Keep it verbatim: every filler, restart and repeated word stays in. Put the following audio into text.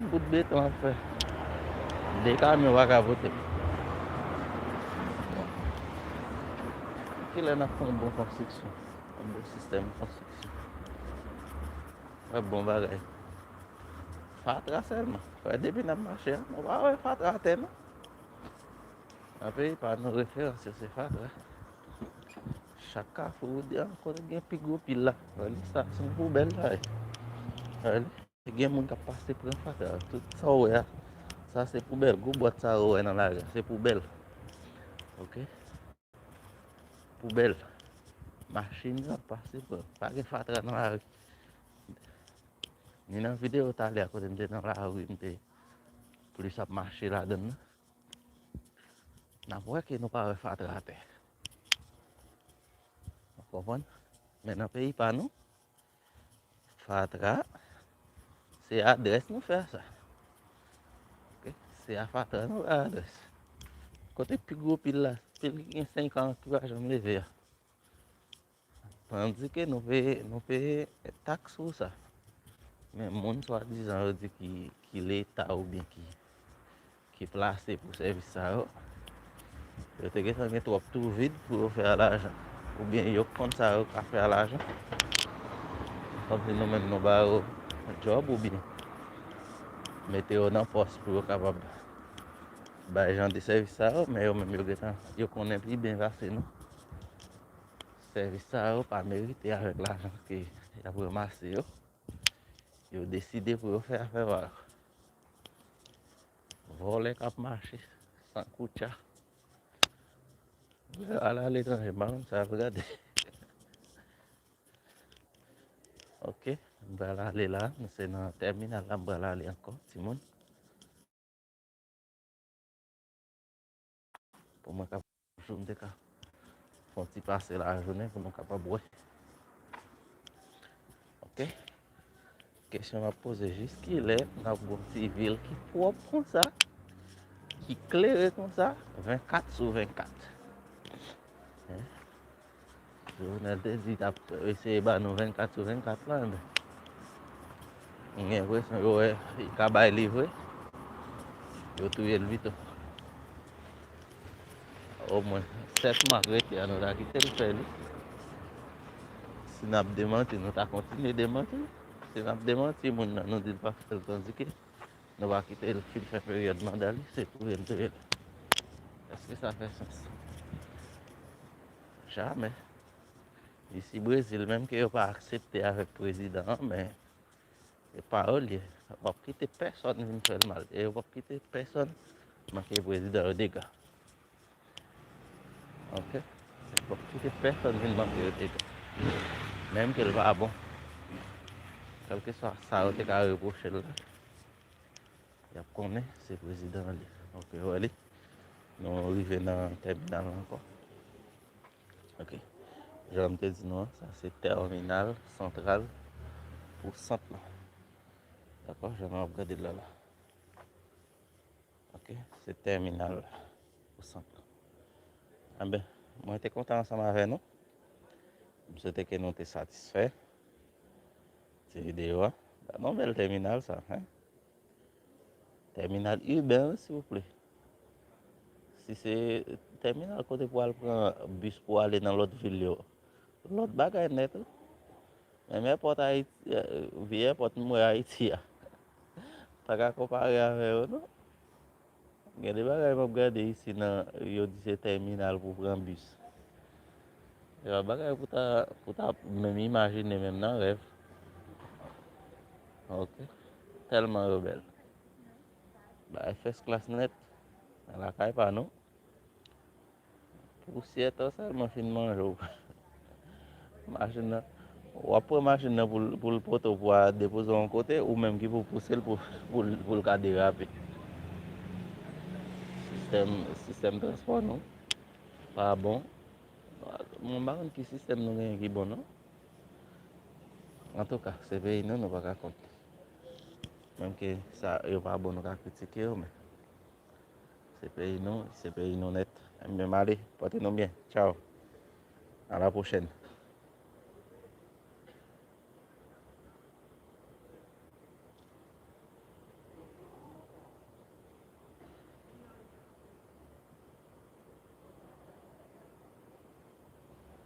Bout beton ap fè. De kamyon pa ka pote. Kilè n ap fè yon bon konstriksyon, yon bon sistèm konstriksyon? Wè bon bagay. Fatra sèlman. Wè depi n ap mache a, nou pa wè fatra atè non. Nan peyi pa nou, referans yo se fatra. Chak kafou ou di, "Ah, kote gen pi gwo pil la?" Wè li, sa se yon poubèl sa ye. Wè li. Gen moun k ap pase pran fatra. Tout sa w wè a, sa se poubèl. Gwo bwat sa yo wè nan lari a, se poubèl. Oke? Poubèl. Machin yo ap pase pran. Pa gen fatra nan lari. Ni nan videyo talè a kote m te nan lari, m te plis ap mache ladan l nan. N ap wè ke nou pa wè fatra atè. Ou konprann? Men nan peyi pa nou, fatra, se adrès nou fè sa. Oke? Se a fatra nou fè adrès. Kote pi gwo pil la? Pil ki gen senk an ki pa janm leve a. Tandike nou peye, nou peye taks pou sa. Men moun swadizan yo di ki, ki Leta oubyen ki, ki plase pou sèvis sa yo, yo te gentan gen twòp twou vid pou yo fè a lajan. Oubyen yo konn sa yo ka fè a lajan. Kòmsi nou menm nou ba yo djòb oubyen mete yo nan pòs pou yo kapab bay jan de sèvis sa yo, men yo menm yo gentan, yo konnen pi byen pase nou. Sèvis sa yo pa merite avèk lajan ke y ap ranmase yo. Yo deside pou yo fè afè pa yo. Vòlè k ap mache san koutcha. Al aletranje, m pa konn sa y ap gade. Oke, m pral ale la, nou se nan tèminal la, m pral ale ankò, timoun. Pou mwen kapab, jou m te ka fè yon ti pase lajounen pou nou kapab wè. Oke? Kesyon m ap poze, jiskilè n ap gon ti vil ki pwòp konsa, ki klere konsa, vennkat sou vennkat? Hein? Jovenel te di l t ap eseye ba nou vennkat sou vennkat la, men m gen enpresyon yo wè li ka bay li vre, yo touye l pito. Omwen sèt mwa k rete a, nou ta kite l fè li. Si n ap demanti, nou ta kontinye demanti. Si n ap demanti moun nan, nou di l pa fè l, tandike nou pa kite l fin fè peryòd manda li, se touye n touye l. Èske sa fè sans? Jamè. Isi Brezil, menm ke yo pa aksepte avèk prezidan an, men e pawòl ye. W ap kite pèsòn vin fè l mal. E w ap kite pèsòn manke prezidan yo dega. Oke? W ap kite pèsòn vin manke yo dega. Menm ke l pa bon. Kèlkeswa sa yo te ka repwoche l la, y ap konnen se prezidan an li. Oke, wè li. Nou rive nan tèminal la ankò. Oke. Jan m te di nou an, sa se tèminal santral pou sant lan. Dakò? Jan nou ap gade l la la. Oke, se tèminal pou sant lan. Enben, mwen te kontan ansanm avè nou. M swete ke nou te satisfè ti videyo a. Gade yon bèl tèminal sa, hein? Tèminal iben, wi, silvouplè. Si se tèminal kote pou al pran bis pou ale nan lòt vil yo, lòt bagay nèt, wi. Menm èpòt Ayiti, eh, vye èpòt m wè Ayiti a, pa ka konpare avè yo, non. Gen de bagay m ap gade isi nan, yo di se tèminal pou pran bis. Se pa bagay pou ta, pou ta menm imajine menm nan rèv. Oke. Tèlman yo bèl. Bagay first class nèt. Nan lakay pa nou. Pousyè tan sèlman fin manje w. Machin nan, w ap pran machin nan pou l, pou l pote w pou al depoze w yon kote, ou menm ki pou pouse l pou, pou, l- pou l ka derape. Sistèm, sistèm transpò nou pa bon. Mwen pa konn ki sistèm nou genyen ki bon, non. Antouka, se peyi nou, nou pa ka kont. Menm ke sa yo pa bon, nou ka kritike yo, men se peyi nou, se peyi nou nèt. Enben, m ale, pote nou byen. Tchaw. A la pwochèn.